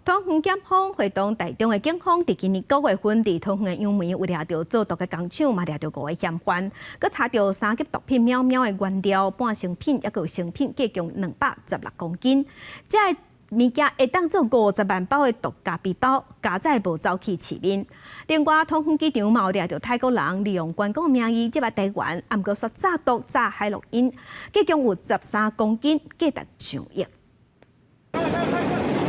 桃園檢方會同台中的警方，佇今年9月份，佇桃園的楊梅有掠著做毒的工廠，嘛掠著五个嫌犯，閣查著三級毒品喵喵的原料、半成品，抑閣有成品，計共216公斤。這个物件會當做50萬包的毒咖啡包，佳哉無走去市面。另外，桃園機場嘛有掠著泰國人利用觀光名義入來台灣，啊毋過煞詐毒詐海洛因，計共有13公斤，價值上億。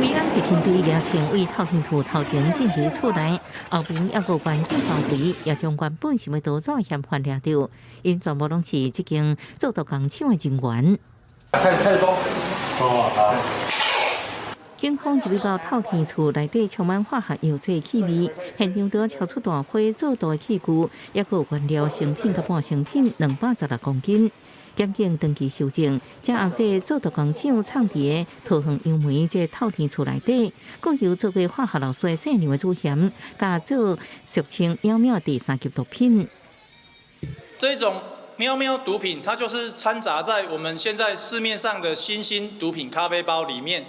維安特勤隊掠槍對透天厝頭前進入厝內，後面猶閣關警包圍，也將原本想欲逃走的嫌犯掠著，𪜶全部攏是這間做毒工廠的人員。開開工。哦，好。警方入去到透天厝內底，充滿化學藥劑氣味，現場除敲出大批做毒的器具，抑閣有原料成品佮半成品216公斤。檢警長期搜證，掌握這做毒工廠藏佇桃園楊梅這透天厝內底，閣有做過化學老師姓梁的主嫌，共做俗稱喵喵第三級毒品。這種喵喵毒品，它就是摻雜在我們現在市面上的新興毒品咖啡包裡面。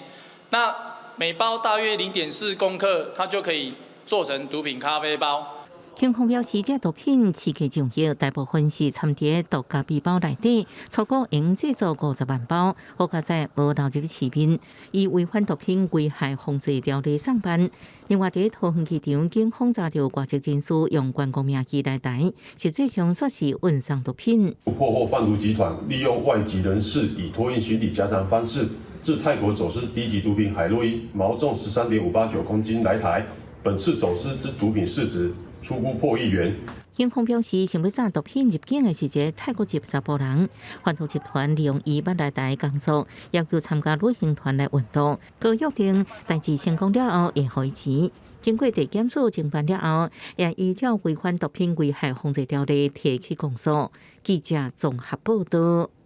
那每包大約0.4公克，它就可以做成毒品咖啡包。警方表示，這毒品市價上億，大部分是摻佇毒咖啡包內底，初估會製作50萬包，好佳哉無流入市面，以違反毒品危害防治條例送辦。另外，佇桃園機場，警方查著外籍人士用觀光名義來台，實際上煞是運送毒品。破獲販毒集團利用外籍人士以託運行李夾層方式，自泰國走私低級毒品海洛因，毛重13.589公斤來台。本次走私之毒品市值初估破億元。警方表示，想欲詐毒品入境的是一个泰國籍查埔人，販毒集團利用伊捌來台工作，要求參加旅行團來運毒，閣約定代誌成功了後會予伊錢。經過地檢署偵辦了後，也依照違反毒品危害防治條例提起公訴。記者綜合報道。